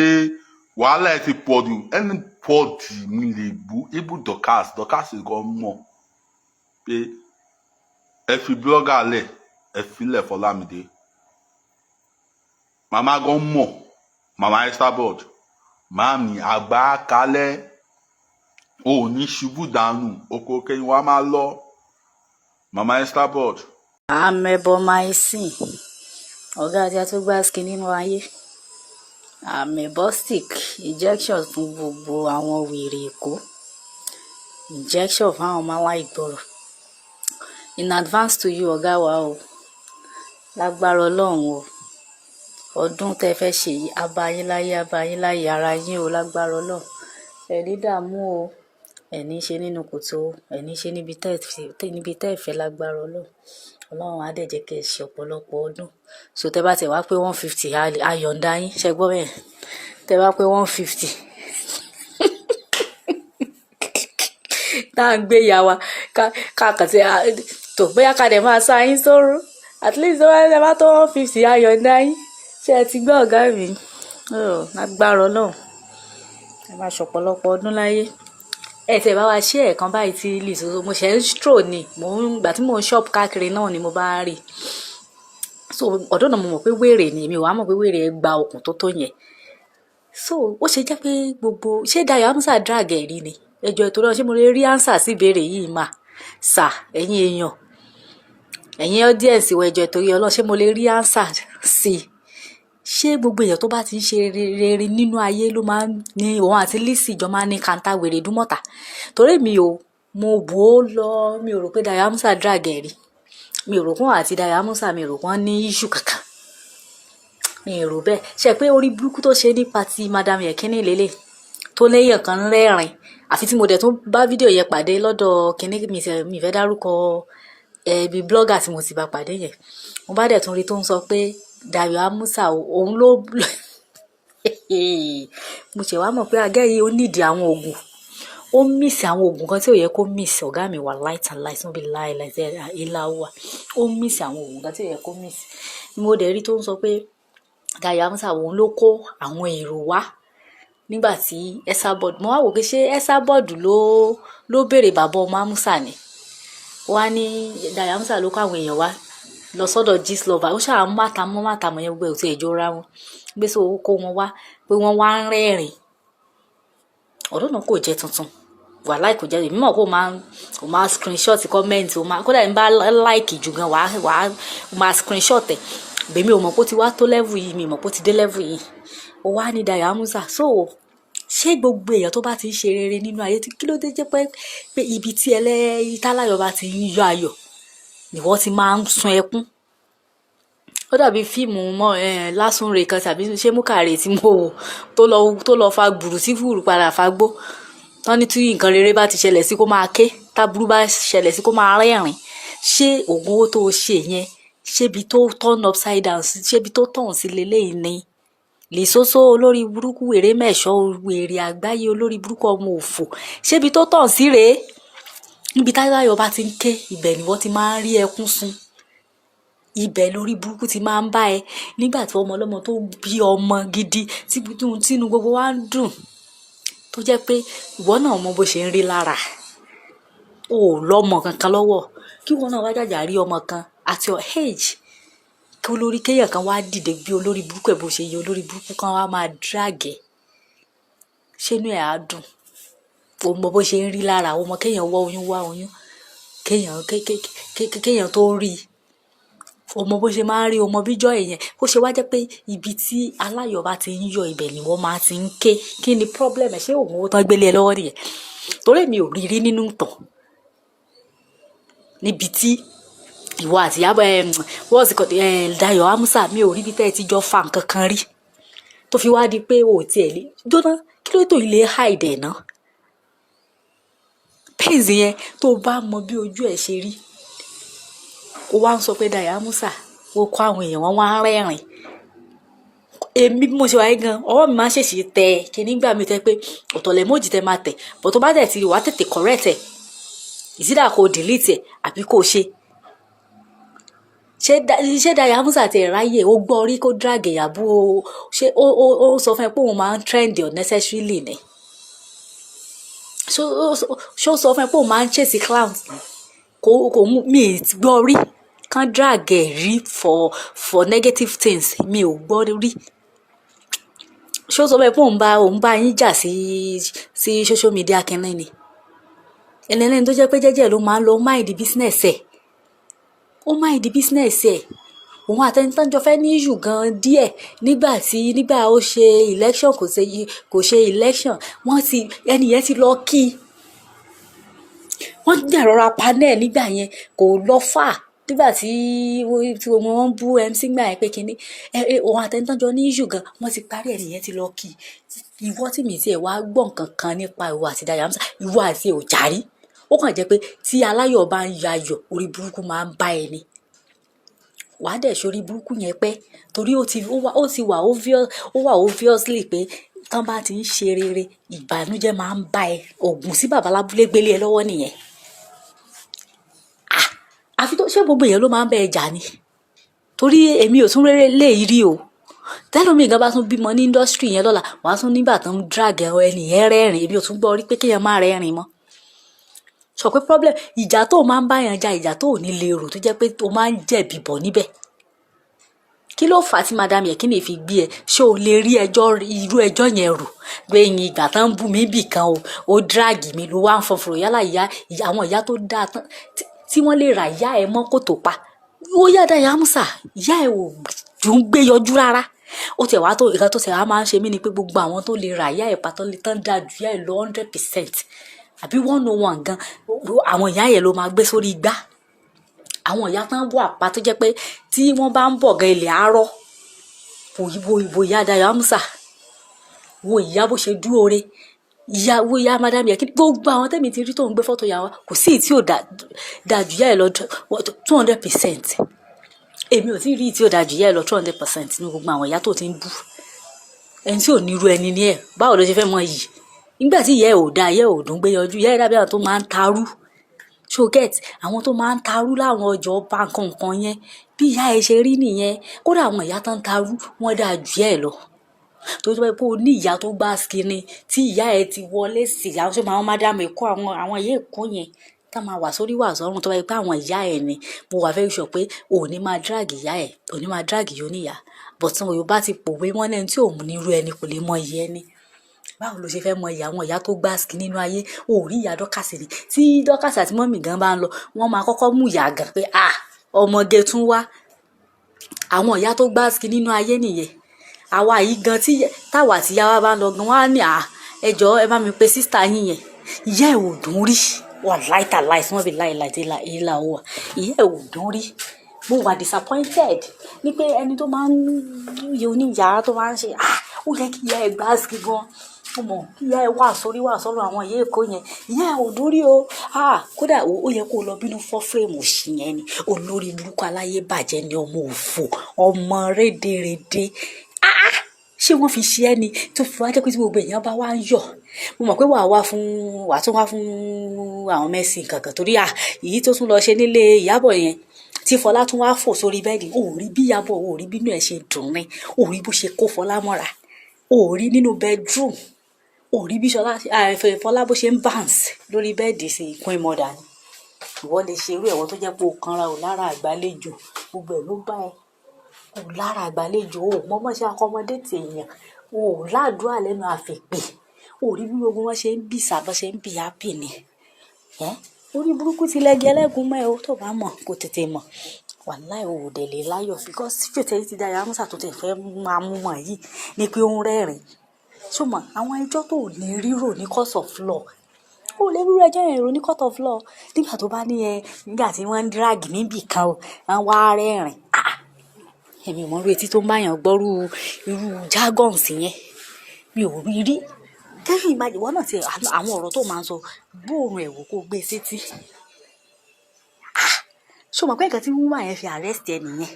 wàhálà ẹ ti pọ̀ jù. Anybody mi lè bú ibù. Dorcas, Dorcas gan mọ̀ pé ẹ fi blogger lẹ̀, ẹ filẹ̀ fọlámídé. Màmá gan mọ̀, màmá Esabod, màmí àgbà kalẹ̀, ò ní ṣubú dànù, oko kẹyìn wa máa lọ, màmá Esabod. Amẹbọ maisin, ọ̀gá àti àtúgbàsíkì nínú ayé, amebostic injection fún gbogbo àwọn wèrè Èkó, injection fáwọn ọmọ aláìgbọràn. In advance to you, ọ̀gá wa o, lágbára Ọlọ́run o, ọdún tẹ́ fẹ́ ṣe yìí, á bá yín láyé, á bá yín láyé ara yín o, lágbára Ọlọ́run. Ẹ ní dààmú o, ẹ ní ṣe nínú kòtò o, ẹ ní ṣe níbi tẹ́ ẹ fẹ́, lágbára Ọlọ́run. Ọlọ́run á dẹ̀ jẹ́ kí ẹ ṣe ọ̀pọ̀lọpọ̀ ọdún. So tẹ́ bá tẹ̀ wá pé 150, a yọ̀ǹda yín. Ṣẹ gbọ́ bẹ́ẹ̀? Tẹ́ bá pé 150, tá à ń gbé ìyá wa ká kàn sí tó bóyá ká dẹ̀ máa sá yín sóró. At least tẹ́ bá tó 150, a yọ̀ǹda yín. Ṣé ẹ ti gbọ́, ọ̀gá mi? Oh, lágbára Ọlọ́run. Ẹ máa ṣọ̀pọ̀lọpọ̀ ọdún láyé. Ẹ tẹ̀ bá wa ṣe ẹ̀ẹ̀kan báyìí tí Lizzy, mo ṣe ń stroll ni, mò ń gbà tí mò ń shop káàkiri náà ni mo bá rí. So ọ̀dọ́ náà mo mọ̀ pé wèrè ni, èmi ò wá mọ̀ pé wèrè ẹ gba okùn tó tó yẹn. So ó ṣe jẹ́ pé gbogbo ṣé Dayo Amusa drag ẹ̀ rí ni? Ẹjọ́ ìtòrí ọ̀hún, ṣé mo lè rí answer sí ìbéèrè yìí mà sà? Ẹ̀yin èèyàn, ẹ̀yin audience wọ, ẹjọ́ ìtòrí Ọlọ́run, ṣé mo lè rí answer sí i? Ṣé gbogbo èèyàn tó bá ti ń ṣe rere nínú ayé ló máa ń ní òun àti Lizzy jọ máa ń ní kàńtà wèrè dúmọ̀tà? Torí mi ò mo wò ó lọ, mi ò rò pé Dayo Amusa drag ẹ̀ rí. Mi ò rò pé òun àti Dayo Amusa, mi ò rò pé wọ́n ní issue kankan, mi ò rò bẹ́ẹ̀. Ṣe pé orí burúkú tó ṣe nípa ti Madam Yekini lélẹ̀ tó léyàn kan rẹ́rìn, àfi tí mo dẹ̀ tún bá fídíò yẹn pàdé lọ́dọ̀ kínní mi fẹ́ dárúkọ ẹbí blogger tí mo ti bá pàdé yẹn. Mo bá dẹ̀ tún rí tó ń sọ pé Dayo Amusa òun ló. Mo ṣẹ̀ wá mọ̀ pé agẹ́ yìí, ó nídìí àwọn oògùn, ó miss àwọn oògùn kan tí ò yẹ kó miss. Ọ̀gá mi wà light and light níbi láì ilá wà, ó miss àwọn oògùn kan tí ò yẹ kó miss. Mo dẹ̀ rí tó ń sọ pé Dayo Amusa òun ló kó àwọn èrò wá nígbà tí Esabod. Mo wá wò pé ṣé Esabod ló béèrè bàbá ọmọ Amusa ni? Wá ní Dayo Amusa ló kó àwọn èèyàn wá lọ sọ́dọ̀ Gistlover. Ó ṣáà mátàmọ́ mátàmọ́ yẹn, gbogbo ẹ̀ ò tí ẹ̀ jọra wọn. Gbé so ó kó wọn wá pé wọ́n wá ń rẹ́rìn. Ọ̀dọ́ náà kò jẹ́ tuntun, wàláì kò jẹ́. Èmi mọ̀ kó máa o máa screenshot comment o máa, kódà n bá like jù gan, wàá o máa screenshot ẹ̀. Bèmi ò mọ̀ pé ó ti wá tó level yìí, mi mọ̀ pé ó ti dé level yìí. Ó wá ní Dayo Amusa. So ṣé gbogbo èèyàn tó bá ti ń ṣe rere nínú ayé, kí ló dé jẹ́ pé ibi tí ẹlẹ́ táláyọ̀ bá ti ń yọ ayọ̀ ni wọ́n ti máa ń sun ẹkún? Ó dàbí fíìmù mọ́ ẹ Lásùnre kan tàbí ṣé Múkàrè tí mo wò, tó lọ fa gbùrù tí gbùrù padà fa gbó tán ní tí nǹkan rere bá ti ṣẹlẹ̀ sí kó máa ké, táburú bá ṣẹlẹ̀ sí kó máa rẹ́rìn. Ṣé oògùn owó tó o ṣe yẹn, ṣébi tó turn upside down sí, ṣébi tó turn sí leléyìí ni? Lìsósó olórí burúkú, wèrè mẹ́ṣọ́, wèrè àgbáyé, olórí burúkú, ọmọ òfò, ṣébi tó turn sí rèé? Níbi táyọ̀ bá ti ń ké, ibẹ̀ ni wọ́n ti máa ń rí ẹkún sun, ibẹ̀ lórí burúkú ti máa ń bá ẹ. Nígbà tí ọmọ ọlọ́mọ tó bí ọmọ gidi tínú gbogbo wa ń dùn, tó jẹ́ pé ìwọ náà mọ bó ṣe ń rí lára, o ò lọ́mọ kankan lọ́wọ́, kí wọn náà wá jàjà rí ọmọ kan at your age, kí olórí kéèyàn kan wá dìde bí olórí burúkú ẹ̀, bó ṣe yẹ olórí burúkú kan wá máa drag ẹ̀, ṣé inú ẹ̀ á dùn? O mọ bó ṣe ń rí lára o mọ kéèyàn wọ́ oyún, wá oyún, kéèyàn tó rí i, o mọ bó ṣe máa ń rí, o mọ bíjọ́ èèyàn ó ṣe wá jẹ́ pé ibi tí aláyọ̀ bá ti ń yọ, ibẹ̀ ni wọ́n máa ti ń ké. Kí ni problem ẹ̀? Ṣé òun owó tán gbélé ẹ lọ́wọ́ nìyẹn? Torí mi ò rí rí nínú ìtàn níbi tí ìwọ àti Ìyábọ̀, what's it called, Dayọ̀ Amusa, mi ò rí bí tẹ́ ẹ ti jọ fa nǹkan kan rí tó fi wá di pé o ò tiẹ̀ lè jóná. Kí ló tó ilé hide ẹ̀ náà, pains yẹn, tó o bá mọ bí ojú ẹ̀ ṣe rí? Ó wá ń sọ pé Dayọ̀ Amusa ó kó àwọn èèyàn, wọn wá ń rẹ́rìn. Èmi bí mo ṣe wà yìí gan, ọwọ́ mi máa ń ṣèṣì tẹ kíní gbà mí, tẹ pé ọ̀tọ̀ lẹ́mọ́jì tẹ máa tẹ̀ bọ̀, tó bá dẹ̀ ti wà, tètè correct ẹ̀, ìsídà kò delete ẹ̀ àbí kò ṣe. Ṣé Dayọ̀ Amusa ti ráyè ó gbọ́ orí kó drag ìyàbú o? Ṣé ó sọ fún ẹ pé òun máa ń trend unnecessarily ni? Ṣé ó sọ fún ẹ pé òun máa ń chase clout? Kò mú mi gbọ́ rí kán drag ẹ̀ rí for negative things, mi ò gbọ́ rí. Ṣé ó sọ fún ẹ pé òun bá yín jà sí social media kínní ni? Ẹni ẹlẹ́ni tó jẹ́ pé jẹ́jẹ́ ló máa ń lọ mind business ẹ̀, ó mind business ẹ̀. Òun àtẹni tán jọ fẹ́ ní issue gan díẹ̀ nígbà ó ṣe election, kò ṣe election, wọ́n ti ẹni yẹn ti lọ kí wọ́n dẹ̀ rọra panel nígbà yẹn, kò lọ fà nígbà tí wọ́n ń bú MC gbà yẹn pé kínní òun àtẹni tán jọ ní issue gan, wọ́n ti parí, ẹni yẹn ti lọ kí. Ìwọ tí mi tiẹ̀ wá gbọ́ nǹkan kan nípa ìwọ àti Dayọ̀ Amusa, ìwọ àti ẹ̀ ò járí. Ó kàn jẹ́ pé tí aláyọ̀ bá ń yọ ayọ̀, orí burúkú máa ń bá ẹni, wàá dẹ̀ sórí burúkú yẹn pẹ́, torí ó ti wà obvious, ó wà obviously pé tán bá ti ń ṣe rere, ìbànújẹ́ máa ń bá ẹ. Ògùn sí bàbá lábúlé gbélé ẹ lọ́wọ́ nìyẹn. Ah, àfi tó ṣé gbogbo èèyàn ló máa ń bẹ ẹ jà ni? Torí èmi ò tún rere lè rí o. Tẹ́lómi gan bá tún bímọ ní industry yẹn lọ́la, wàá tún nígbà tó ń drag ẹni yẹn rẹ́rìn. Èmi ò tún gbọ́ rí pé kéèyàn má rẹ́rìn mọ́. Sọ pé problem ìjà tó o máa ń bá yàn jà, ìjà tó ò ní lè rò, tó jẹ́ pé o máa ń jẹ̀bi bọ̀ níbẹ̀. Kí ló fà á tí Madam Yekini fi gbé ẹ? Ṣé o lè rí ẹjọ́, irú ẹjọ́ yẹn rò pé yín ìgbà tán ń bú mi bì kan o, ó drag mi ló wá ń fọfọrọ? Yálà ìyá, àwọn ìyá tó dáa tán tí wọ́n lè rà ìyá ẹ mọ́ kòtò pa ó yá Dayọ̀ Amusa, ìyá ẹ ò dùn gbé yọjú rárá. Ó tiẹ̀ wá tó ìkan tó tiẹ̀ wá máa ń ṣe mí ni pé gbogbo àwọn tó lè rà ìyá ẹ̀ pàtó lè tán dáa ju ìyá ẹ̀ lọ 100% àbí 101 gan, àwọn ìyá yẹn ló máa gbé sórí igbá. Àwọn ìyá tán wà pa tó jẹ́ pé tí wọ́n bá ń bọ̀ gan, ilẹ̀ àárọ̀. Wo, wo, wo ìyá Dayọ̀ Amusa, wo ìyá bó ṣe dúró re, ìyá, wo ìyá Madam Yekini. Gbogbo àwọn tẹ́mi ti rí tó ń gbé fọ́tò ìyá wa, kò sí tí ò dáa ju ìyá ẹ̀ lọ 200%. Èmi ò tí ì rí tí ò dáa ju ìyá ẹ̀ lọ 200% ní gbogbo àwọn ìyá tó ti ń bú. Ẹni tí ò ní irú ẹni ní ẹ̀, báwo ló ṣe fẹ́ mọ yìí nígbà tí ìyá ẹ̀ ò dáa, ìyá ẹ̀ ò dùn gbé yọjú? Ìyá ẹ̀ dàbí àwọn tó máa ń tarú, ṣó get? Àwọn tó máa ń tarú láwọn ọjọ́ ọba nǹkan nǹkan yẹn, bí ìyá ẹ̀ ṣe rí nìyẹn. Kódà àwọn ìyá tó ń tarú, wọ́n dáa ju ìyá ẹ̀ lọ. Torí tó bá yẹ pé o ní ìyá tó gbá skinny, tí ìyá ẹ̀ ti wọlé sí, àwọn tó máa ń madam Èkó, àwọn ìyá Èkó yẹn tá máa wà sórí wà sọ́run, tó bá yẹ pé àwọn ìyá ẹ̀ ni, mo wà very sure pé o ò ní máa drag ìyá ẹ̀, ò ní máa drag ìyá oníyàá. But tí Yorùbá ti pòwe, wọ́n lẹ́ni tí ò ní irú ẹni kò lè mọ iyì ẹni. Báwo ló ṣe fẹ́ mọ ìyá àwọn ìyá tó gbá skinny nínú ayé? O ò rí ìyá Dorcas ni. Tí Dorcas àti mummy gan bá ń lọ, wọ́n máa kọ́kọ́ mú ìyá gan pé, "Ah, ọmọge tún wá." Àwọn ìyá tó gbá skinny nínú ayé nìyẹn. Àwa yìí gan, tí táwa àti ìyá wa bá ń lọ gan, wọ́n á ní, "À, ẹ jọ̀ọ́, ẹ bá mi pe sister yín yẹn." Ìyá ẹ̀ ò dùn rí, wàláì tàláì, wọ́n fi láì láì tí ìlà wà. Ìyá ẹ̀ ò dùn rí. Mo wà disappointed ní pé ẹni tó máa ń yẹ oníyàá tó máa ń ṣe, ah, ó yẹ kí ìyá ẹ̀ gbá ski gan, ó mọ̀ kí ìyá ẹ̀ wà sórí wà sọ́rọ̀ àwọn ìyá Èkó yẹn. Ìyá ẹ̀ ò dórí o. Ah, kódà ó yẹ kó lọ bínú fọ́ frame òṣì yẹn ni. Olórí burúkú, aláyé bàjẹ́ ni, ọmọ òfò, ọmọ rédèrèdè. Ah, ṣé wọ́n fi ṣe ẹ́ ni tó fi wá jẹ́ pé tí gbogbo èèyàn bá wá ń yọ̀? Mo mọ̀ pé wàá wá fún, wàá tún wá fún àwọn Mercy kankan, torí à èyí tó tún lọ ṣe nílé Ìyábọ̀ yẹn, tí Fọlá tún wá fò sórí bed, ò rí bí Ìyábọ̀, ò rí bínú ẹ̀ ṣe dùn ni, ò rí bó ṣe kó Fọlá mọ́ra, ò rí nínú bedroom, ò rí bí Fọlá bó ṣe ń bounce lórí bed sí queen mother ni. Ìwọ lè ṣe irú ẹ̀wọ̀ tó jẹ́ pé o kanra ò lára àgbàlejò, gbogbo ẹ̀ ló bá ẹ ò lára àgbàlejò, ò mọ bọ́n ṣe accommodate èèyàn, ò ládùúrà lẹ́nu àfìpè, ò rí bí gbogbo wọn ṣe ń bì sá, bọ́n ṣe ń bì happy ni. Ẹ́ orí burúkú ti lẹ́gi ẹlẹ́gùn mọ́ ẹ o, tó bá mọ̀ kó tètè mọ̀. Wàláì, o ò dẹ̀ lè láyọ̀ because fètè ti Dayọ̀ Amusa tó tẹ̀ fẹ́ máa mú mọ̀ yìí ni pé ó ń rẹ́rìn. Ṣó mọ̀ àwọn ẹjọ́ tó lè rírò ní court of law? Ó lè rírò ẹjọ́ yẹn rò ní court of law nígbà tó bá ní ẹ, nígbà tí wọ́n ń drag níbì kan o, wọ́n wá rẹ́rìn. Ah, èmi ò mọ irú etí tó ń bá yàn gbọ́rú irú jargons yẹn, mi ò rí rí. Can you imagine? Ìwọ náà ti àwọn ọ̀rọ̀ tó máa ń sọ, gbóòórùn ẹ̀ wò kó gbé e sétí. Ah, ṣó mọ̀ pé nǹkan tí woman yẹn fi arrest ẹ nìyẹn?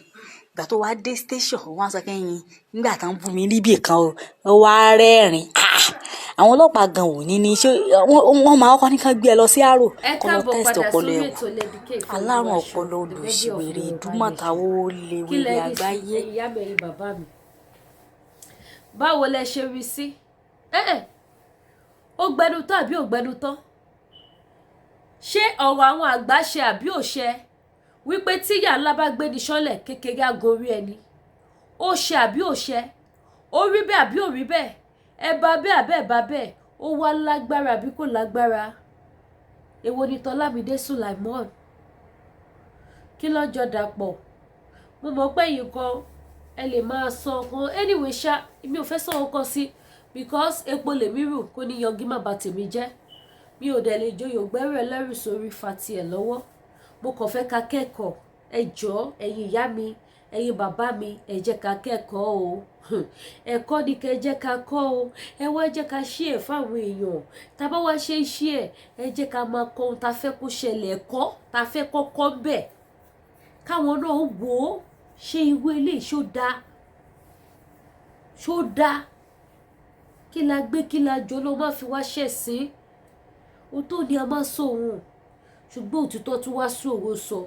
Ìgbà tó wá dé station, wọ́n á sọ kẹ́yìn nígbà tán bú mi níbì kan o, ó wá rẹ́rìn. Ah, àwọn ọlọ́pàá gan ò ní ní ṣé wọ́n máa kọ́kọ́ ní kán gbé ẹ lọ sí àrò Ẹ kó lọ káàbọ̀ test padà ọpọlọ sórí ẹ wò. ètò Lady K Ìfẹ́ Alárùn Olúwaṣọ, ọpọlọ, the baby of olùsíwèrè Yorùbá ìdúmọ̀tà nation. ó lè Kí lẹ wèrè rí sí, àgbáyé. ẹ̀yin ìyá mi, ẹ̀yin bàbá mi? Báwo lẹ ṣe rí sí? Ẹ ó gbẹnu tán àbí ò gbẹnu tán? Ṣé ọ̀rọ̀ àwọn àgbà ṣe àbí ò ṣe wípé tíyà ńlá bá gbé ní sọ́lẹ̀, kékeré á gorí ẹni? Ó ṣe àbí ò ṣe? Ó rí bẹ́ẹ̀ àbí ò rí bẹ́ẹ̀? Ẹ bá bẹ́ẹ̀ àbẹ́ ẹ̀ bá bẹ́ẹ̀? Ó wá lágbára àbí kò lágbára? Èwo ni Tọ́lámídé Sulaimon? Kí lọ́jọ́ dàpọ̀? Mo mọ̀ pé yìí kan ẹ lè máa sọ kan. Anyway ṣá, mi ò fẹ́ sọ ọkọ sí because epo lèmi rù kó ní yangi má bà tèmi jẹ́. Mi ò dẹ̀ lè joyò gbẹ́rù ẹlẹ́rù sórí fa tiẹ̀ lọ́wọ́. Mo kàn fẹ́ ká kẹ́kọ̀ọ́. Ẹ jọ̀ọ́, ẹ̀yin ìyá mi, ẹ̀yin bàbá mi, ẹ jẹ́ ká kẹ́kọ̀ọ́ o. Ẹ̀kọ́ ni kẹ́ jẹ́ ká kọ́ o. Ẹ wá jẹ́ ká ṣí ẹ̀ fáwọn èèyàn. Tá a bá wá ṣe ń ṣí ẹ̀, ẹ jẹ́ ká máa kọ́ ohun tá a fẹ́ kó ṣẹlẹ̀, ẹ̀kọ́ tá a fẹ́ kọ́kọ́ bẹ̀, káwọn náà wò ó. Ṣé irú eléyìí ṣó dáa? Ṣó dáa? Kí la gbé, kí la jọ ló má fi wá ṣẹ̀sín? Ohun tó ní a máa sọ òun, ṣùgbọ́n òtítọ́ tún wá sòro sọ.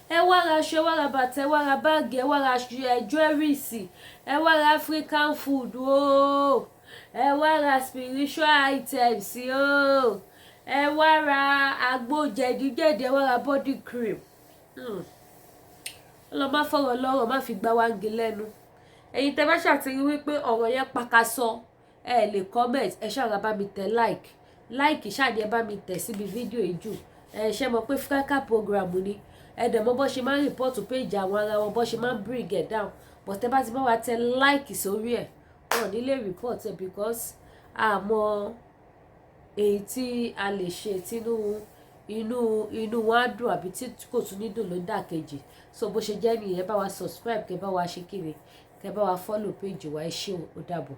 Ẹ wá ra aṣọ, ẹ wá ra bàtà, ẹ wá ra báàgì, ẹ wá ra aṣọ, ẹ jewelries, ẹ wá ra African food ooo, ẹ wá ra spiritual items ooo, ẹ wá ra àgbo jẹ̀díjẹ̀dí, ẹ wá ra body cream. Ọlọ́ má fọ̀rọ̀ lọ́rọ̀, má fi gbá wáńgé lẹ́nu. Ẹ̀yin tẹ́ bá ṣàtìrí wípé ọ̀rọ̀ yẹn pakasọ, ẹ lè comment. Ẹ ṣáà bá mi tẹ like, like ṣáà ni ẹ bá mi tẹ̀ síbi fídíò yìí jù. Ẹ ṣe mọ̀ pé Franca program ni, ẹ dẹ̀ mọ̀ bọ́ ṣe máa ń report page àwọn ara wọn, bọ́ ṣe máa ń bring it down. But tẹ́ bá ti bá wa tẹ like sórí ẹ̀, wọn ò ní lè report ẹ̀, because àmọ́ èyí tí a lè ṣe tínú inú wọn á dùn àbí tí kò tún ní dùn ló dà kejì. So bó ṣe jẹ́ nìyẹn. Bá wa subscribe, kẹ́ bá wa ṣe kiri, kẹ́ bá wa follow page wa. Ẹ ṣé o, ó dàbọ̀.